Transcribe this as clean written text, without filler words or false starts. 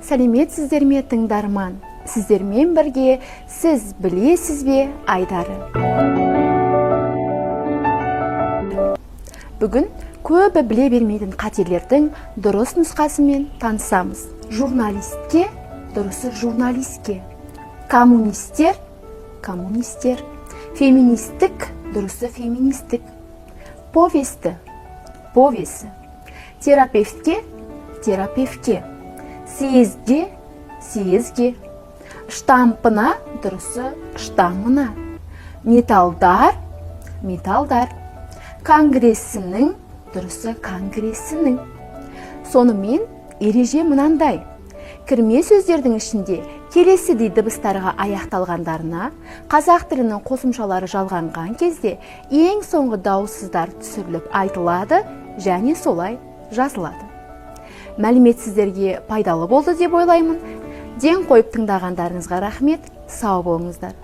Сәлеметсіздер ме, тыңдарман! Сіздермен бірге «Сіз білесіз бе» айдары. Бүгін көбі біле бермейтін қателердің дұрыс нұсқасымен танысамыз. Журналистке, дұрысы журналистке. Коммунистер, коммунистер. Феминистік, дұрысы феминистік. Повесті, повесі. Терапевтке, терапевтке. Съезге, съезге. Штампына, дұрысы штаммына. Металдар, металдар. Конгрессінің, дұрысы конгрессінің. Сонымен, ереже мынандай: кірме сөздердің ішінде келесідей дыбыстарға аяқталғандарына қазақ тілінің қосымшалары жалғанған кезде ең соңғы дауыссыздар түсіріліп айтылады және солай жазылады. Мәлімет сіздерге пайдалы болды деп ойлаймын. Ден қойып тыңдағандарыңызға рахмет, сау болыңыздар!